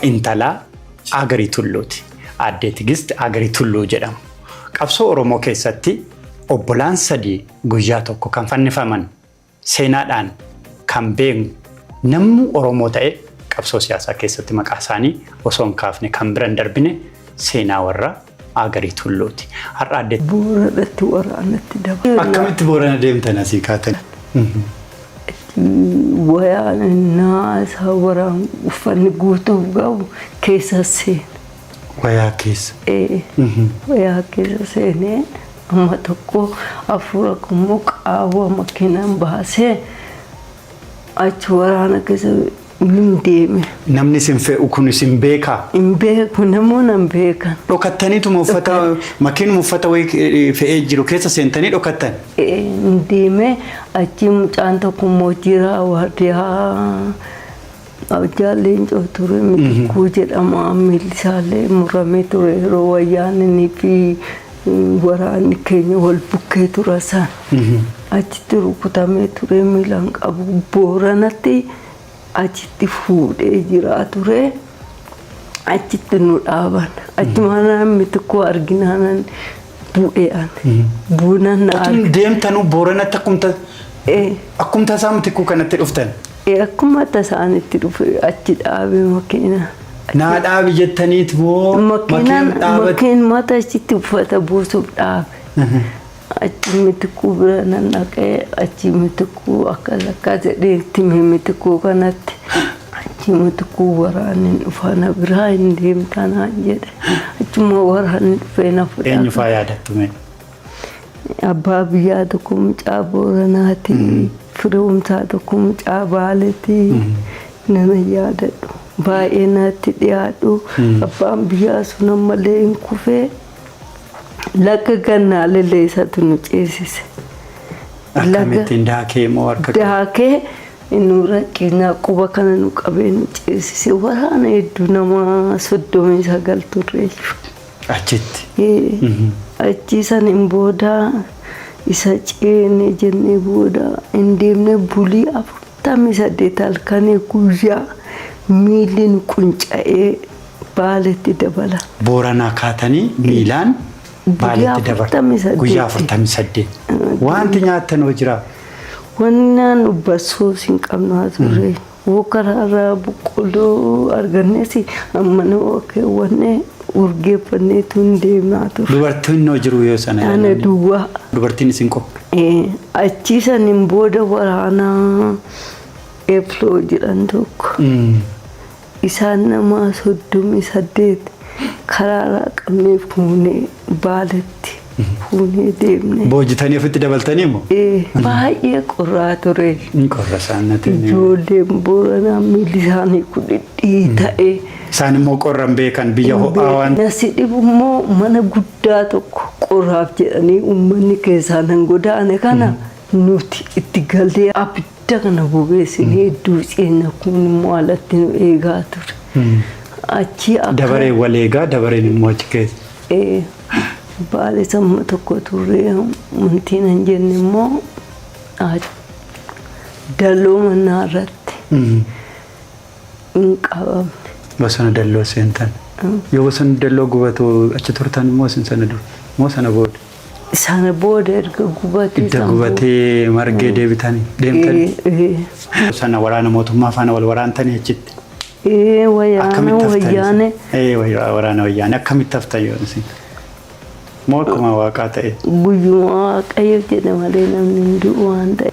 Intala Agarii Tulluuti. Aaddee Tigist Agarii Tulluu jedhamu. Qabsoo Oromoo keessatti obbolaan sadii guyyaa tokko kan fannifaman seenaadhaan kan beeknu namni Oromoo ta'e qabsoo siyaasaa keessatti maqaa isaanii osoo hin kaafne kan bira hin darbine seenaa warra Agarii Tulluuti. Har'a Aaddee Booranatti waraanatti dabala. Akkamitti Boorana deemtan asii kaatan? Wayaan naasaa waraan uffanni guutuuf gahu keessa seena. Wayaa keessa. Wayaa keessa seenee amma tokko hafuura immoo qaawwa makiinaan baasee achi waraana keessa hin deeme. Namni isin fe'u kun isin beekaa? Hin beeku, namoonni hin beekan. Dhokattaniituma uffata makiinuma uffata wayii fe'ee jiru keessa seentanii dhokattan. Hin deeme, achi mucaan tokko immoo jira, waardiyaa Jaalleen ture, Mitikuu jedhama. Miilli isaallee muramee ture yeroo wayyaanni fi waraanni keenya wal bukkee tura san. Achitti rukutamee ture, miilaan qabu. Booranatti achitti fuudhee jira ture. Achitti nu dhaaban. Achuma Mitikuu arginaanan bu'ee ani. Buunan na Otun deemtanuu Booranatti akkum tasaa Mitikuu kanatti dhuftan. Akkuma tasaanitti dhufe, achi dhaabe makiinaa. Naa dhaabi jettaniit moo? Makiinaan makiinumata achitti uffata buusuuf dhaabe. Achi Mitikuu bira nan dhaqee, achi Mitikuu akkas akkas jedhee itti hime Mitikuu kanatti. Achi Mitikuu waraanni dhufana biraa hin deemtanaan jedhe. Achuma waraanni dhufee na fudhate. Eenyu faa yaadattu mee? Abbaa biyyaa tokko mucaa Booranaati. Firoomsaa tokko mucaa Baaleeti. Nana yaadadhu. Baay'ee natti dhiyaadhu. Abbaan biyyaa sun ammallee hin kufee, laga Gannaalellee isatu nu ceesise. Akkamittiin, daakee moo harka? Daakee nu rakkina quba kana nu qabee nu ceesise. Waraana hedduu, nama 39 turre. Achitti. Achi saniin booda isa ceene jennee booda hin deemne, bulii 48 halkanii guyyaa miilli nu qunca'ee Baaletti dabala. Booranaa kaatanii miilaan Baaletti dabartan. 48. Guyyaa 48. Wanti nyaattan hoo jiraa? Wanni naannoo bassoos hin qabnu haa turre. Woo karaarraa boqqolloo argannes amma nama keewwannee urgeeffanneetu hin deemaa ture. Dubartiin hoo jiru yoo sana? Ana duwwaa. Dubartiin isin qofa. Achi saniin booda waraanaa Efloo jedhan tokko. Isaan nama 38 karaarraa qabnee fuunee Baaletti fuunee deemne. Boojitanii ofitti dabaltanii moo? Baay'ee qorraa ture. Inni qorra isaan natti. Ijoolleen Booranaa miilli isaanii kun dhidhiita'ee. Isaan immoo qorra hin beekan, biyya ho'aa waan. Nasi dhibu immoo mana guddaa tokko qorraaf jedhanii uummanni keessaa nan godaane kana nuti itti gallee abidda kana bobeessinee hedduu ceena, kun immoo alatti nu eegaa ture. Achi akka Dabareen wal eegaa, dabareen immoo achi keessa. Baale samma tokko turree wanti nan jenne immoo dalloo mannaa irratti hin qabamne. Bosona dalloo seentan. Yoo bosonni dalloo gubatu achi turtan immoo isin sana dura moo sana booda? Sana booda, erga gubatee. Idda gubatee margee deebitanii deemtanii. Sana waraana mootummaa faana wal waraantanii achitti. Wayyaana Akkamitti haftan? Wayyaane. Waraana wayyaane akkamitti haftan yoo isin? Moo akkuma waaqaa ta'e? Guyyuma Waaqayyo jedhe malee namni hin du'u waan ta'e.